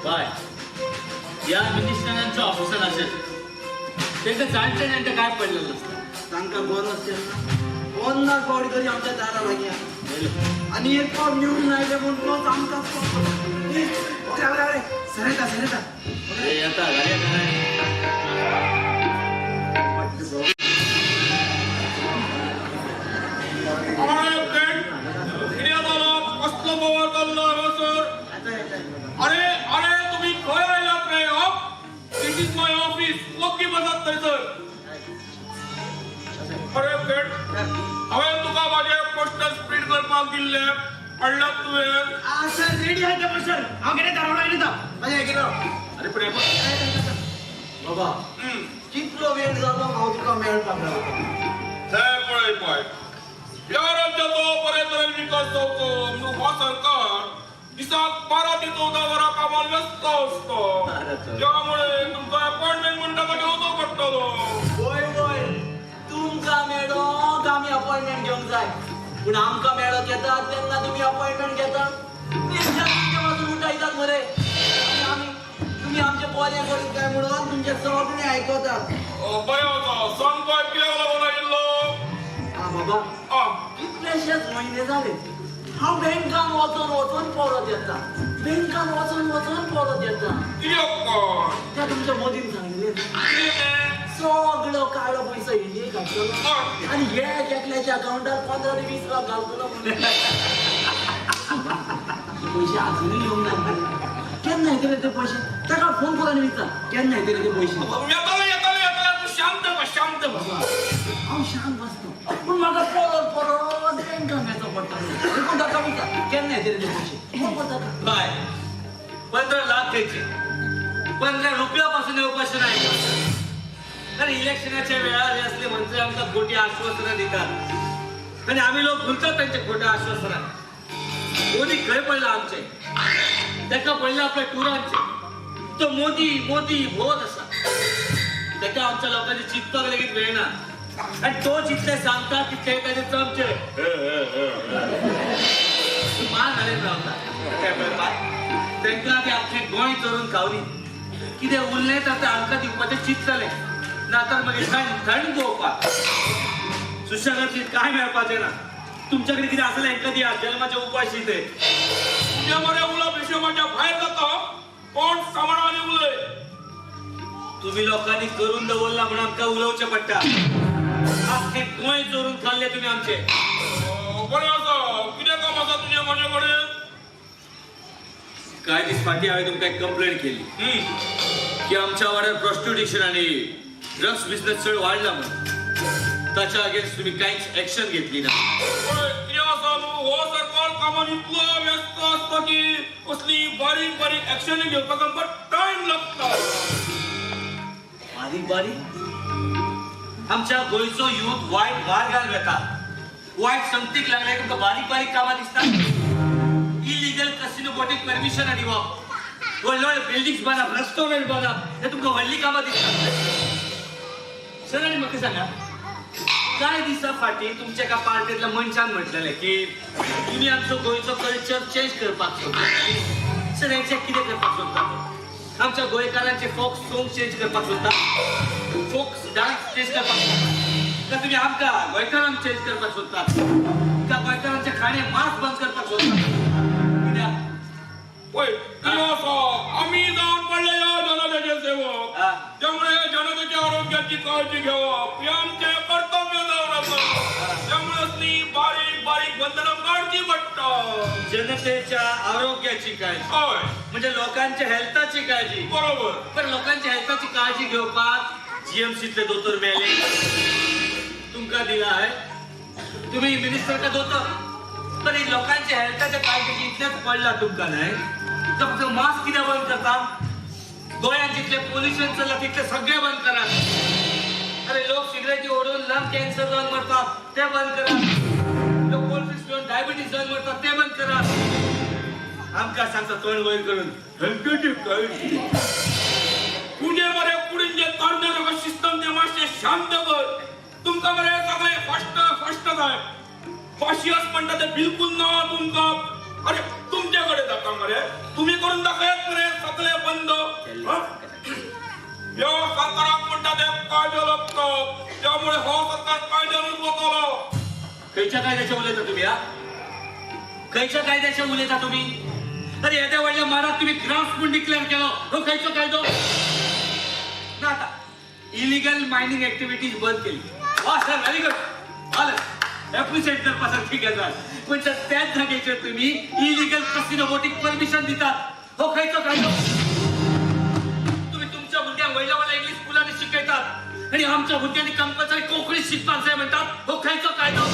बाय, ह्या मिनिस्टरांच्या ऑफिसान अशेंच तांकां जाणटे जाणटे काय पडलेलं नसता. तांकां बरो अशें 50 फावटी तरी आमच्या दारा लागीं आनी एक फावट निवडून आयले म्हूण तोच आमकां. अरे अरे अरे, सर येता, सर येता. हे येता घालया काय. अरे फ्रेंड, कितें जालो? कसलो बोवाळ चल्लो हांगासर? येता येता. अरे अरे, तुम्ही खंय आयलात रे? This is my office. ओग्गी बसात थंयसर. अरे फ्रेंड, हांवें तुका म्हाजे पोस्टर्स प्रिंट करपाक दिल्ले, हाडल्यात तुवें? आ सर, रेडी आहे ते सर. हांव कितें दारा येता मागीर गेलो. अरे पण हे बाबा, कितलो वेळ जालो हांव तुका मेळपाक रावता. ते पळय पळय, ह्या राज्याचो बरे तरेन विकास जावचो म्हणून हो सरकार दिसाक 12 ते 14 वरां कामात व्यस्त आसता. त्यामुळे तुमचो अपॉइंटमेंट म्हणटा तो घेवचो पडटलो. वय वय, तुमकां मेळोंक आमी अपॉइंटमेंट घेवंक जाय, पूण आमकां मेळोंक येतात तेन्ना तुमी अपॉइंटमेंट घेतात. तुमच्या बाजून उठायतात मरे. आनी आमी तुमी आमचें बरें करीत काय म्हणून तुमचें सगळें आयकतात. बरें आसा, सांग पळय, कित्याक लागून आयिल्लो? आ बाबा, कितलेशेच म्हयने जाले हांव बँकान वचोन वचोन परत येता, बँकान वचोन वचोन परत येता. कित्याक काय? त्या तुमच्या मोदीन सांगिल्लें न्हू, कितें तें? सगळो काळो पयसो इंडियेक घालतलो आनी एक एकल्याच्या अकाउंटार 15 ते 20 लाख घालतलो म्हणून. ते पयशे अजुनूय येवंक ना. केन्ना येतले ते पयशे? ताका फोन करून विचार, केन्ना येतले ते पयशे? येतले, येतले, येतले. तूं शांत बस, शांत बस. हांव शांत बसता, पूण म्हाका परत परत बँकान वचो पडटा. देखून ताका विचार, केन्ना येतले ते पयशे? फोन कर ताका. बाय, 15 लाख द्यायचे, 15 रुपया पासून येवपाचे नाही. तर इलेक्शनाच्या वेळार हे असले मंत्री आमकां खोटी आश्वासनां दितात आणि आम्ही लोक भुलतात त्यांच्या खोट्या आश्वासनात. मोदी खंय पडला आमचे? ताका पडला आपल्या टुरांचे. तो मोदी मोदी भोवत आसा. ताका आमच्या लोकांनी चिंतपाक लेगीत वेळ ना आणि तो जितले सांगता तितले ताचे चमचे मान घालून रावता. काय पळय, तांकां ते अख्खें गोंय चोरून खावनी. कितें उरलें तर ते आमकां दिवपाचें चिंततले, ना तर मागीर थंड थंड गोवपाक सुशेगाद काय मेळपाचें ना. तुमच्याकडे कितें आसलें हेंकां दिया, जल्माचे उपाशी ते. तुजें मरे उलोवप हिशोबाच्या भायर जाता. कोण सांबाळ आनी उलय. तुम्ही लोकांनी करून दवरला म्हणून आमकां उलोवचें पडटा. अख्खें गोंय चोरून खाल्ले तुम्ही आमचे. बरें आसा, कितें काम आसा तुजें म्हाजे कडेन? कांय दीस फाटीं हांवें तुमकां एक कंप्लेन केली की आमच्या वाड्यार प्रोस्टिट्युशन आणि ड्रग्स बिझनेस चड वाडला म्हणून. ताच्या अगेन्स्ट तुम्ही कांयच एक्शन घेतली ना. पळय, कितें आसा न्हू, हो सरकार कामान इतलो व्यस्त आसता की कसली बारीक बारीक एक्शन घेवपाक आमकां टायम लागता. बारीक बारीक? आमच्या गोंयचो युथ वायट मार्गान वेता, वायट संगतीक लागले. तुमकां बारीक बारीक कामां दिसता? इलिगल कसिनो बोटीक परमिशन दिवप, व्हडले व्हडले बिल्डिंग्स बांदप, रेस्टॉरंट बांदप, हे तुमकां व्हडली कामां दिसतात सर? आनी म्हाका सांगा, कांय दिसां फाटीं तुमच्या एका पार्टेंतल्या मनशान म्हटलेलें की तुमी आमचो गोंयचो कल्चर चेंज करपाक सोदता. सर, हेंचें कितें करपाक सोदता? आमच्या गोंयकारांचे फोक सोंग चेंज करपाक सोदता, फोक डान्स चेंज करपाक सोदता, का तुमी आमकां गोंयकारांक चेंज करपाक सोदतात, का गोंयकारांचे खाणे मांस बंद करपाक सोदतात? कित्याक? पळय, कितें आसा, आमी जावन पडले ह्या जनतेचे सेवक. त्यामुळे जनतेच्या आरोग्याची काळजी घेवप हे आमचें कर्तव्य जावन आसा. त्यामुळे असली बारीक बारीक बंधनां काडची पडटा. जनतेच्या आरोग्याची काळजी? हय. म्हणजे लोकांच्या हेल्थाची काळजी? बरोबर. पण लोकांच्या हेल्थाची काळजी घेवपाक जीएमसीतले दोतोर मेले, तुमकां दिला आहे? तुम्ही मिनिस्टर का दोतोर? पण ही लोकांच्या हेल्थाच्या काळजीची इतलेच पडला तुमकां न्हय? तर फक्त मास्क कित्याक बंद करता? गोंयांत जितले पोल्युशन चल्ला तितले सगळे बंद करा. अरे, लोक सिगरेटी ओढून लंग कॅन्सर जावन मरतात, ते बंद करा. लोक कोल्ड ड्रिंक्स पिवन डायबिटीज जावन मरतात, ते बंद करा. आमकां सांगता तोंड वयर करून हेल्थाची काळजी. तुजे मरे कुडीन जे तरणे सिस्टम ते मातशें शांत कर. तुमकां मरे सगळें फास्ट फास्ट जाय. फाशियस म्हणटा ते बिलकुल ना तुमकां. अरे तुमच्याकडे जाता मरे, तुम्ही करून दाखयात मरे सगळे बंद. हा? ह्या सरकाराक म्हणटा ते कायदो लागतो, त्यामुळे हो सरकार कायद्यानूच वतलो. खंयच्या कायद्याच्या उलयता तुम्ही? हा, खंयच्या कायद्याच्या उलयता तुम्ही? अरे येद्या व्हडल्या मारात तुम्ही ग्राफ म्हणून डिक्लेअर केलो, हो खंयचो कायदो ना? आता इलिगल मायनिंग ऍक्टिव्हिटीज बंद केली. वा सर, व्हेरी गुड, आलं ऍप्रिशिएट करपा सारखी गजाल. पण सर त्याच जागेचेर तुम्ही इलिगल कसिनो बोटीक परमिशन दितात, हो खंयचो कायदो? तुम्ही तुमच्या भुरग्यांक वयल्या वयल्या इंग्लिश स्कुलांनी शिकयतात आणि आमच्या भुरग्यांनी कंपल्सरी कोंकणी शिकपाक जाय म्हणतात, हो खंयचो कायदो?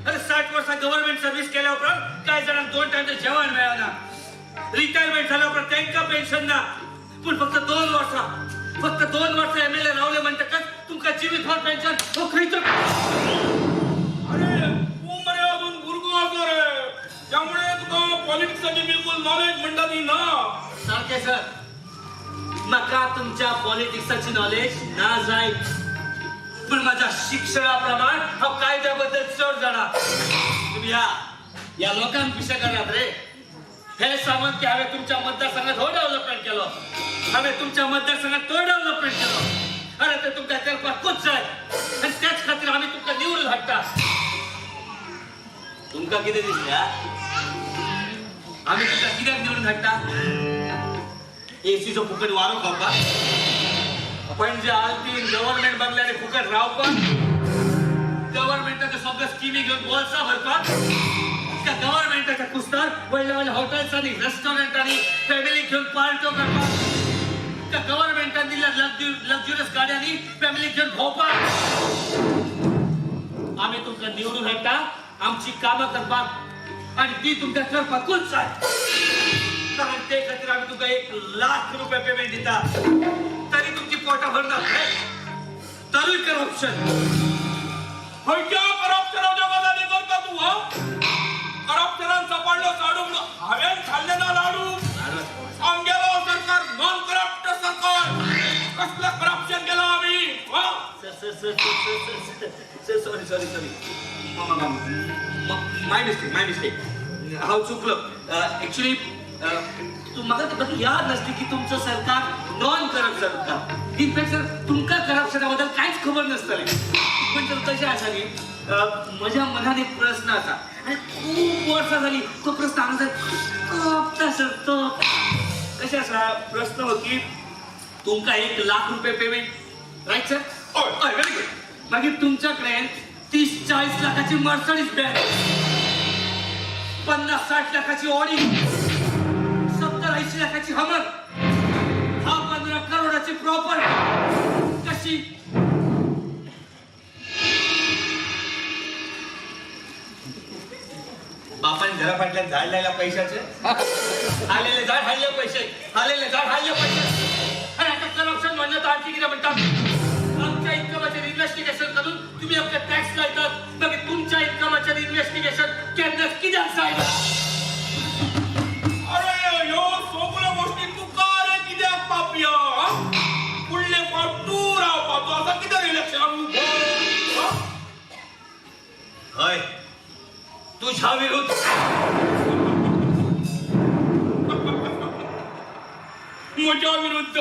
अरे 60 वर्सां गव्हर्नमेंट सर्व्हिस केल्या उपरांत कांय जाणांक 2 टायमचें जेवण मेळना, रिटायरमेंट झाल्या उपरांत तांकां पेन्शन ना, पूण फक्त 2 वर्सां, फक्त 2 वर्सां एमएलए रावले म्हणटकच तुमकां जिवीतभर पेन्शन, हो खंयचो? अरे तूं मरे अजून भुरगो आसा रे, त्यामुळे तुका पॉलिटिक्साची बिलकुल नॉलेज म्हणटा ती ना. सारकें सर, म्हाका तुमच्या पॉलिटिक्साची नॉलेज ना जाय, पूण माझ्या शिक्षणा प्रमाण हांव कायद्या बद्दल चड जाणा. तुम्ही ह्या ह्या लोकांक पिशे करनात रे. हे सांगून की हांवें तुमच्या मतदारसंघात हो डेव्हलपमेंट केलो, हांवें तुमच्या मतदारसंघात तो डेव्हलपमेंट केलो, अरे ते तुमकां करपाकूच जाय आनी त्याच खातीर आमी तुमकां निवडून हाडटा. तुमकां कितें दिसलें? आमी तुमकां कित्याक निवडून हाडटा? एसीचो फुकट वारो खावपाक? पणजे आल्तीन गव्हर्नमेंट बंगल्याने फुकट रावपाक? गव्हर्नमेंटाच्यो सगळ्यो स्किमी घेवन बोल्सां भरपाक? त्या गव्हर्नमेंटाच्या कुस्तार व्हडल्या व्हडल्या हॉटेल्सांनी, रेस्टॉरंटांनी फॅमिली घेवन पार्ट्यो करपाक? त्या गव्हर्नमेंटान दिल्ल्या लक्झुरियस गाड्यांनी फॅमिली घेवन भोंवपाक? आमी तुमकां निवडून हाडटा आमची कामां करपाक आनी ती तुमकां करपाकूच जाय, कारण ते खातीर आमी तुमकां 1 लाख रुपये पेमेंट दिता, तरी तुमची पोटां भरना, तरूय करप्शन. खंयच्या करप्शनाच्यो गजाली करता तूं? हा, करप्शनान सापडलो साडू म्हणून हांवें खाल्ले ना लाडू. आमगेलो सरकार नॉन करप्ट सरकार. कसलें करप्शन केलां आमी? हा? Sir sir sir sir sir sir, sorry sorry sorry, my mistake, my mistake, हांव चुकलो. एक्चुअली तूं म्हाका म्हाका याद नासली की तुमचं सरकार नॉन करप्ट सरकार. इनफॅक्ट सर, तुमकां करप्शना बद्दल कांयच खबर नासतलें. पण तर तशें आसा न्ही, म्हज्या मनान एक प्रस्न आसा आनी खूब वर्सां जालीं तो प्रस्न हांगा तोपता सर. तो कशें आसा प्रस्न हो की तुमकां 1 लाख रुपये पेमेंट, रायट सर? हय. हय, व्हेरी गुड. मागीर तुमच्या कडेन 30-40 लाखाची मर्सडीज बॅन्झ, 50-60 लाखाची ऑडी, 70-80 लाखाची हमर, 10-15 करोडाची प्रॉपर्टी कशी? बापान घरा फाटल्यान झाड लायला पैशाचे, आलेले झाड हाडले पैसे, आलेले झाड हाडले पैसे. अरे आता करप्शन म्हणलं तर आणखी किती म्हणतात? आमच्या इन्कमाचेर इन्व्हेस्टिगेशन करून तुम्ही आमकां टॅक्स लायतात, मागीर तुमच्या इन्कमाचेर इन्व्हेस्टिगेशन केन्नाच कित्याक जायना? अरे ह्यो सगळ्यो गोश्टी तुका रे कित्याक पापया? फुडले फावट तूं रावपाचो आसा कित्याक इलेक्शनाक उबो? हय, तुझ्या विरुद्ध. म्हज्या विरुद्ध?